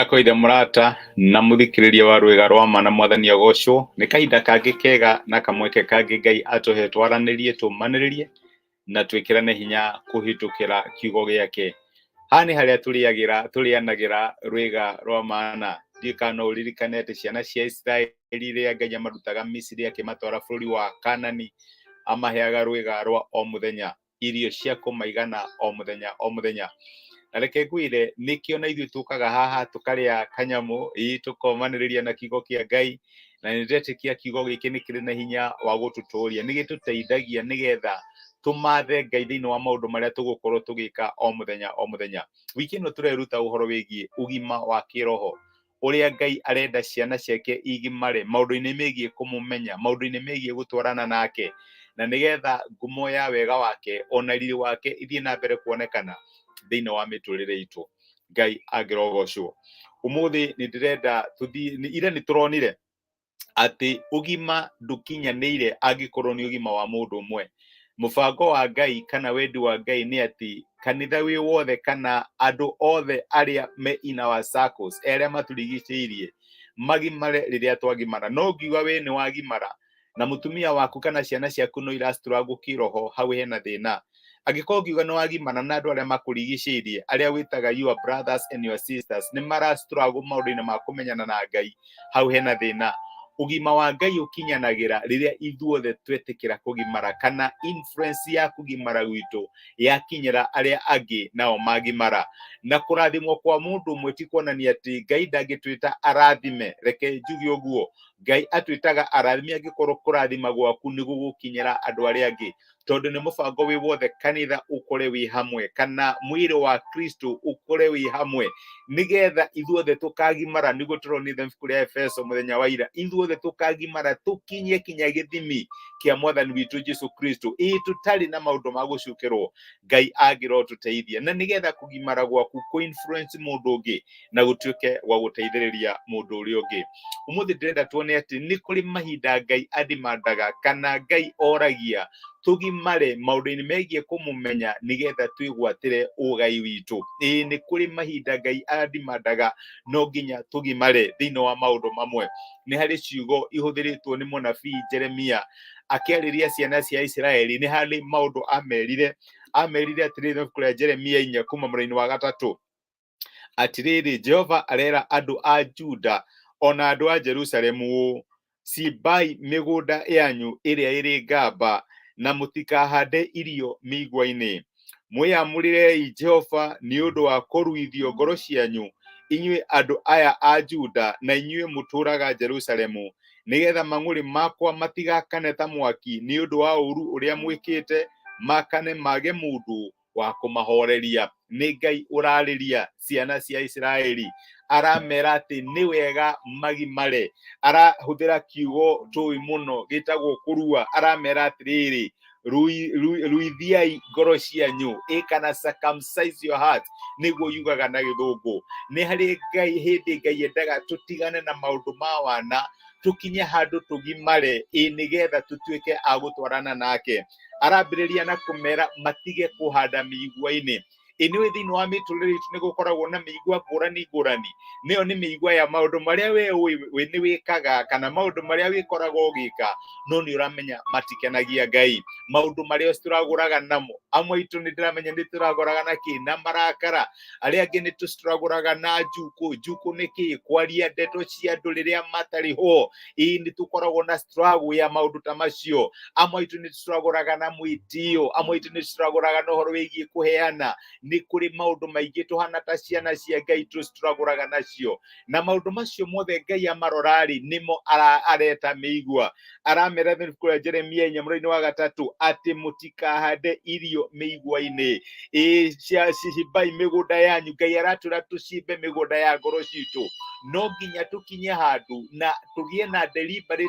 Ndakoithe mũrata na mũthikĩrĩria wa rwĩga rwa ma na mwathani agocwo. Nĩ kahinda kangĩ kega na kamweke kangĩ Ngai atũhe twaranĩrie, tũmanĩrĩrie na twĩkĩrane hinya kũhĩtũkĩra kiugo gĩake. Haha nĩ harĩa tũrĩagĩra tũrĩanagĩra rwĩga rwa mana. Ndiũĩ kana no ũririkane atĩ ciana cia Isiraeli rĩrĩa Ngai amarutaga Misiri akĩmatwara bũrũri wa Kanani, amaheaga rwĩga rwa o mũthenya, irio cia kũmaigana o mũthenya o mũthenya. Na reke ngwĩre nĩkĩo na ithuĩ tũkaga haha tũkarĩa kanyamũ, ĩĩ tũkomanĩrĩria na kiugo kĩa Ngai, na nĩ ndĩretĩkia kiugo gĩkĩ nĩ kĩrĩ na hinya wa gũtũtũria, nĩ gĩtũteithagia nĩgetha tũmathe Ngai thĩinĩ wa maũndũ marĩa tũgũkorwo tũgĩka o mũthenya o mũthenya. Wiki ĩno tũreruta ũhoro wĩgiĩ ũgima wa kĩroho, ũrĩa Ngai arenda ciana ciake igimare maũndũ-inĩ megiĩ kũmũmenya, maũndũ-inĩ megiĩ gũtwarana nake, na nĩgetha ngumo ya wega wake ona riri wake ithiĩ na mbere kuonekana thĩinĩ wa mĩtũrĩre itũ. Ngai angĩrogocwo. Ũmũthĩ nĩ ndĩrenda tũthiĩ, ira nĩ tũronire atĩ ũgima ndũkinyanĩire angĩkorwo nĩ ũgima wa mũndũ ũmwe. Mũbango wa Ngai kana wendi wa Ngai nĩ atĩ kanitha wĩ wothe kana andũ othe arĩa me in our circles, arĩa matũrigicĩirie magimare rĩrĩa twagimara. No ngiuga we nĩ wagimara na mũtumia waku kana ciana ciaku no ira struggle kĩroho, hau hena thĩna. Angĩkorwo ũngiuga nĩ wagimara na andũ arĩa makũrigicĩirie, arĩa wĩtaga your brothers and your sisters, nĩ mara struggle maũndũ-inĩ ma kũmenyana na Ngai, hau hena thĩna. Ũgima wa Ngai ũkinyanagĩra rĩrĩa ithuothe twetĩkĩra kũgimara, kana influence ya kũgimara gwitũ yakinyĩra arĩa angĩ nao magimara. Na kũrathimwo kwa mũndũ ũmwe ti kuonania atĩ Ngai ndangĩtwĩta arathime. Reke njuge ũguo, Ngai atwĩtaga arathime angĩkorwo kũrathima gwaku nĩ gũgũkinyĩra andũ arĩa angĩ, tondũ nĩ mũbango wĩ wothe kanitha ũkore wĩ hamwe kana mwĩrĩ wa Kristo ũkore wĩ hamwe, nĩgetha ithuothe tũkagimara. Nĩguo tũronire ibuku rĩa Efeso mũthenya wa ira, ithuothe tũkagimara tũkinye kinya gĩthimi kĩa mwathani witũ Jesu Kristo, ĩĩ tũtarĩ na maũndũ ma gũcukĩrwo. Ngai angĩrotũteithia, na nĩgetha kũgimara gwaku kũ influence mũndũ ũngĩ na gũtuĩke gwa gũteithĩrĩria mũndũ ũrĩa ũngĩ. Ũmũthĩ ndĩrenda tuone atĩ nĩ kũrĩ mahinda Ngai adimandaga kana Ngai oragia tũgimare maũndũ-inĩ megiĩ kũmũmenya nĩgetha twĩgwatĩre ũgai witũ. Ĩĩ nĩ kũrĩ mahinda Ngai adimandaga no nginya tũgimare thĩinĩ wa maũndũ mamwe. Nĩ harĩ ciugo ihũthĩrĩtwo nĩ mũnabii Jeremia akĩarĩria ciana cia Isiraeli, nĩ harĩ maũndũ amerire. Amerire atĩrĩrĩ, ibuku rĩa Jeremia 4 kuma mũraini wa 3, atĩrĩrĩ, Jehova arera andũ a Juda ona andũ a Jerusalemu ũũ, cimbai mĩgũnda yanyu ĩrĩa ĩrĩ ngamba na mũtikahande irio mĩigua-inĩ. Mwĩyamũrĩrei Jehova nĩ ũndũ wa kũruithio ngoro cianyu, inyuĩ andũ aya a Juda na inyuĩ mũtũũraga Jerusalemu, nĩgetha mang'ũrĩ makwa matigakane ta mwaki nĩ ũndũ wa ũũru ũrĩa mwĩkĩte, makane mage mũndũ wa kũmahoreria. Nĩ Ngai ũrarĩria ciana cia Isiraeli, aramera atĩ nĩ wega magimare. Arahũthĩra kiugo tũĩ mũno gĩtagwo kũrua. Aramera atĩrĩrĩ, ruithiai ngoro cianyu, ĩ kana circumcise your heart nĩguo yugaga na gĩthũngũ. Nĩ harĩ Ngai hĩndĩ Ngai endaga tũtigane na maũndũ ma wana, tũkinye handũ tũgimare, ĩ nĩgetha tũtuĩke a gũtwarana nake. Arambĩrĩria na kũmera matige kũhanda mĩigua-inĩ. Ĩ nĩũĩ thĩinĩ wa mĩtũrĩre itũ nĩ gũkoragwo na mĩigua ngũrani ngũrani. Nĩyo nĩ mĩigua ya maũndũ marĩa we ũĩ nĩ wĩkaga kana maũndũ marĩa wĩkoragwo ũgĩka no nĩ ũramenya matikenagia Ngai. Maũndũ marĩa tũragũraga namo, amwe aitũ nĩ ndĩramenya nĩ tũragũraga na kĩ, na marakara, arĩa angĩ nĩ tũragũraga na njukũ. Njukũ nĩ kĩ? Kwaria ndeto cia andũ rĩrĩa matarĩ ho. Ĩ nĩ tũkoragwo na struggle ya maũndũ ta macio. Amwe aitũ nĩ tũragũraga na mwĩtĩo, amwe aitũ nĩ tũragũraga na ũhoro wĩgiĩ kũheana. Nĩ kũrĩ maũndũ maingĩ tũhana ta ciana cia Ngai tũragũraga nacio, na maũndũ macio mothe Ngai amarora-rĩ, nĩmo areta mĩigua. Aramera thĩinĩ ibuku rĩa Jeremia 4 mũraini wa 3 atĩ mũtikahande irio mĩigua-inĩ. Ĩ cimbai mĩgũnda yanyu. Ngai aratwĩra tũcimbe mĩgũnda ya ngoro citũ. No nginya tũkinye handũ na tũgĩe na deliberate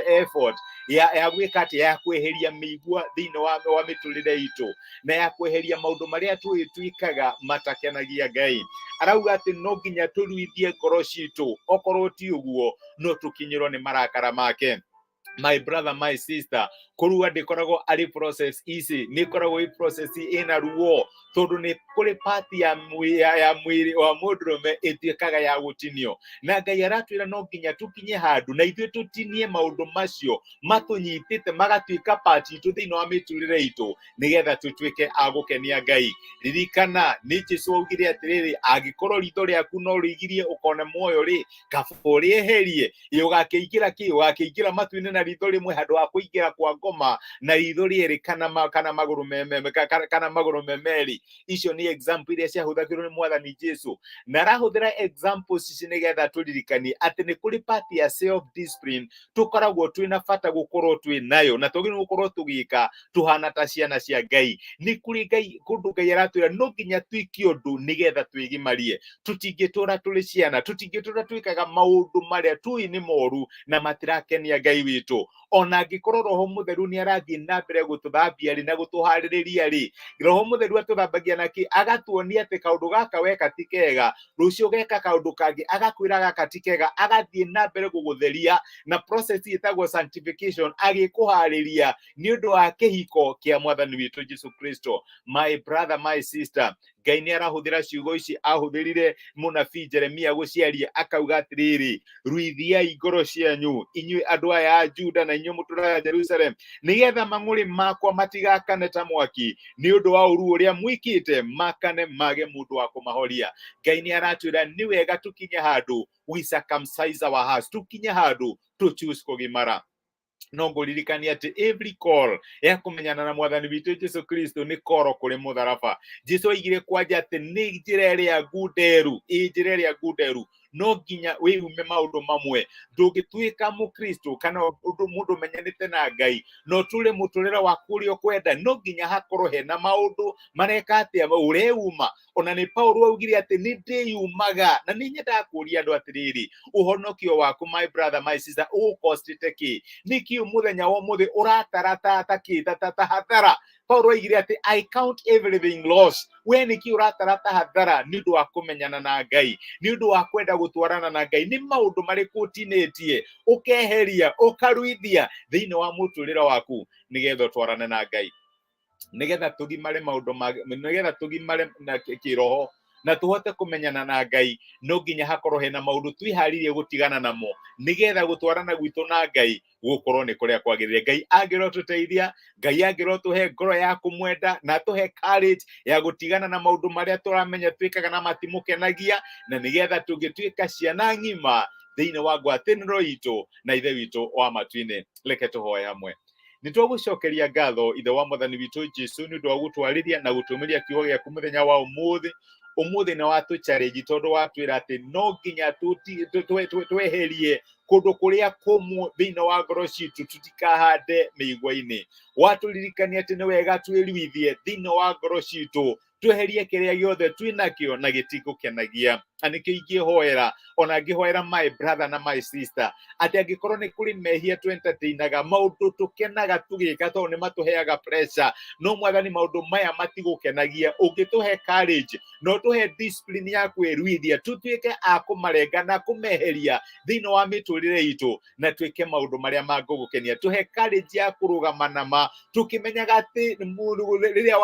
effort ya gwĩka atĩ ya kweheria mĩigua thĩinĩ wa mĩtũrĩre itũ, na ya kweheria maũndũ marĩa tũĩ twĩkaga matakenagia Ngai. Arauga atĩ no nginya tũruithie ngoro citũ, okorwo ti ũguo no tũkinyĩrwo nĩ marakara make. My brother, my sister, kũrua ndĩkoragwo arĩ process easy, nĩ ĩkoragwo ĩ process ĩna ruo, tondũ nĩ kũrĩ part ya ya mwĩrĩ wa mũndũrũme ĩtuĩkaga ya gũtinio. Na Ngai aratwĩra no nginya tũkinye handũ na ithuĩ tũtinie maũndũ macio matũnyitĩte magatuĩka part itũ thĩinĩ wa mĩtũrĩre itũ, nĩgetha tũtuĩke a gũkenia Ngai. Ririkana nĩ Jesu augire atĩrĩrĩ, angĩkorwo ritho rĩaku no rĩgirie ũkone muoyo rĩ, kaba ũrĩeherie, ĩ ũgakĩingĩra kĩ? Ũgakĩingĩra matu-inĩ na ritho rĩmwe handũ ha kũingĩra kwa ngoma na ritho rĩerĩ, kana magũrũ kana magũrũ me merĩ. Icio nĩ example iria ciahũthagĩrwo nĩ Mwathani Jesu, na arahũthĩra examples ici nĩgetha tũririkanie atĩ nĩ kũrĩ part ya self discipline tũkoragwo twĩna bata gũkorwo twĩ nayo, na twagĩrĩirwo gũkorwo tũgĩka tũhana ta ciana cia Ngai. Nĩ kũrĩ Ngai kũndũ Ngai aratwĩra no nginya twĩke ũndũ nĩgetha twĩgimarie. Tũtingĩtũra tũrĩ ciana, tũtingĩtũra twĩkaga maũndũ marĩa tũĩ nĩ moru na matirakenia Ngai witũ. Ona angĩkorwo Roho Mũtheru nĩ arathiĩ na mbere gũtũthambia rĩ na gũtũharĩrĩria rĩ, Roho Mũtheru atũthambagia na kĩ? Agatuonia atĩ kaũndũ gaka weka ti kega, rũciũ ũgeka kaũndũ kangĩ agakwĩra gaka ti kega, agathiĩ na mbere gũgũtheria na process ĩtagwo sanctification, agĩkũharĩria nĩ ũndũ wa kĩhiko kĩa Mwathani witũ Jesu Kristo. My brother, my sister, Ngai nĩ arahũthĩra ciugo ici ahũthĩrire mũnabii Jeremia gũciaria, akauga atĩrĩrĩ, ruithiai ngoro cianyu inyuĩ andũ aya a Juda na inyuĩ mũtũraga Jerusalem, nĩgetha mang'ũrĩ makwa matigakane ta mwaki nĩ ũndũ wa ũru ũrĩa mwĩkĩte, makane mage mũndũ wa kũmahoria. Ngai nĩ aratwĩra nĩ wega tũkinye handũ we circumcise our hearts, tũkinye handũ tũ choose kũgimara. No ngũririkania atĩ every call ya kũmenyana na Mwathani witũ Jesu Kristo nĩ koro kũrĩ mũtharaba. Jesu aigire kwanja atĩ nĩ njĩra ĩrĩa ngunderu, ĩ njĩra ĩrĩa ngunderu, no nginya wĩume maũndũ mamwe. Ndũngĩtuĩka mũkristo kana ũndũ mũndũ ũmenyanĩte na Ngai no ũtũre mũtũrĩre waku ũrĩa ũkwenda. No nginya hakorwo hena maũndũ mareka atĩa ũreuma. Ona nĩ Paulo augire atĩ nĩ ndĩyumaga. Na nĩ nyendaga kũria andũ atĩrĩrĩ, ũhonokio waku, my brother, my sister, ũgũkostĩte kĩ? Nĩkĩ mũthenya wa ũmũthĩ ũratarata ta kĩ, ta hathara? Paulo aigire atĩ I count everything loss. We nĩkĩ ũratarata hathara nĩ ũndũ wa kũmenyana na Ngai, nĩ ũndũ wa kwenda gũtwarana na Ngai? Nĩ maũndũ marĩkũ ũtinĩtie ũkeheria ũkaruithia thĩinĩ wa mũtũrĩre waku nĩgetha ũtwarane na Ngai, nĩgetha tũgimare maũndũ ma nĩgetha tũgimare na kĩroho na tũhote kũmenyana na Ngai? No nginya hakorwo hena maũndũ twĩharĩirie gũtigana namo nĩgetha gũtwarana gwitũ na Ngai gũkorwo nĩ kũrĩa kwagĩrĩire. Ngai angĩrotũteithia, Ngai angĩrotũhe ngoro ya kũmwenda na atũhe courage ya gũtigana na maũndũ marĩa tũramenya twĩkaga na matimũkenagia, na nĩgetha tũngĩtuĩka ciana ng'ima thĩinĩ wa ngwatanĩro itũ na Ithe witũ wa matu-inĩ. Reke tũhoe hamwe. Nĩ twagũcokeria ngatho, Ithe wa Mwathani witũ Jesu, nĩ ũndũ wa gũtwarĩria na gũtũmĩria kiugo gĩaku mũthenya wa ũmũthĩ. Ũmũthĩ nĩ watũ challenge, tondũ watwĩra atĩ no nginya tweherie kũndũ kũrĩa kũmũ thĩinĩ wa ngoro citũ, tũtikahande mĩigua-inĩ. Watũririkania atĩ nĩ wega twĩruithie thĩinĩ wa ngoro citũ, tweherie kĩrĩa gĩothe twĩnakĩo na gĩtigũkenagia. Na nĩkĩo ingĩhoera, ona ngĩhoera my brother na my sister, atĩ angĩkorwo nĩ kũrĩ mehia twentertainaga, maũndũ tũkenaga tũgĩka tondũ nĩ matũheaga pressure, no Mwathani, maũndũ maya matigũkenagia, ũngĩtũhe courage na ũtũhe discipline ya kwĩruithia, tũtuĩke a kũmarenga na kũmeheria thĩinĩ wa mĩtũrĩre itũ na twĩke maũndũ marĩa mangũgũkenia. Tũhe courage ya kũrũgama na ma, tũkĩmenyaga atĩ rĩrĩa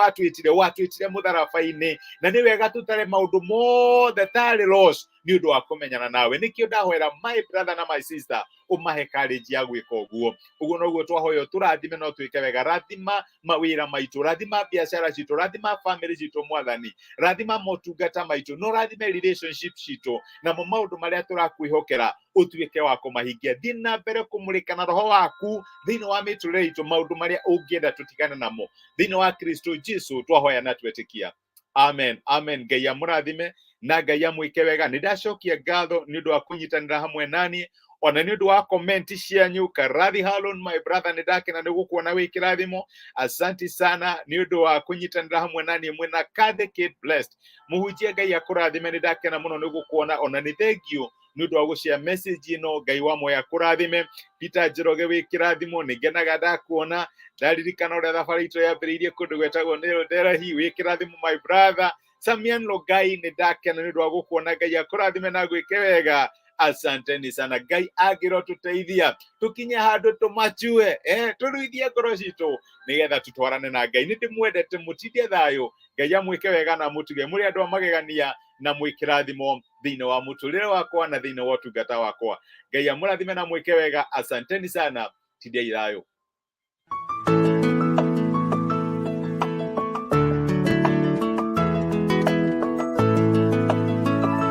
watwĩtire mũtharaba-inĩ, na nĩ wega tũtare maũndũ mothe tarĩ loss nĩ ũndũ wa kũmenyana nawe. Nĩkĩo ndahoera my brother na my sister, ũmahe courage ya gwĩka ũguo. Ũguo noguo twahoya tũrathime no twĩke wega. Rathima mawĩra maitũ, rathima biacara citũ, rathima family citũ, Mwathani, rathima motungata maitũ, no rathime relationship citũ, namo maũndũ marĩa tũrakwĩhokera ũtuĩke wa kũmahingia. Thiĩ na mbere kũmũrĩka na Roho waku thĩinĩ wa mĩtũrĩre itũ maũndũ marĩa ũngĩenda tũtigane namo. Thĩinĩ wa Kristo Jesu twahoya na twetĩkia, amen, amen. Ngai amũrathime na Ngai amwĩke wega. Nĩ ndacokia ngatho nĩ ũndũ wa kũnyitanĩra hamwe naniĩ, ona nĩ ũndũ wa comment cianyu. Karathi Halon, my brother, nĩ ndakena nĩ gũkuona wĩ kĩrathimo. Asante sana nĩ ũndũ wa kũnyitanĩra hamwe naniĩ. Mwĩna Kathy Kate Blessed mũhunjia, Ngai akũrathime. Nĩ ndakena mũno nĩ gũkuona, ona nĩ thank you nĩ ũndũ wa gũshare message ĩno. Ngai wa moya kũrathime. Peter Njoroge, wĩ kĩrathimo, nĩ ngenaga ndakuona, ndaririkana ũrĩa thabarĩ itũ yambĩrĩirie kũndũ gwetagwo nĩ Nderahi. Wĩ kĩrathimo, my brother. Samian Logai, nĩ ndakena nĩ ũndũ wa gũkuona. Ngai akũrathime na gwĩke wega. Asanteni sana. Ngai angĩrotũteithia tũkinye handũ tũmachue, tũruithie ngoro citũ nĩgetha tũtwarane na Ngai. Nĩ ndĩmwendete, mũtindie thayũ. Ngai amwĩke wega na mũtuge mũrĩ andũ a magegania na mwĩkĩrathimo thĩinĩ wa mũtũrĩre wakwa na thĩinĩ wa ũtungata wakwa. Ngai amũrathime na mwĩke wega. Asanteni sana, tindiai thayũ.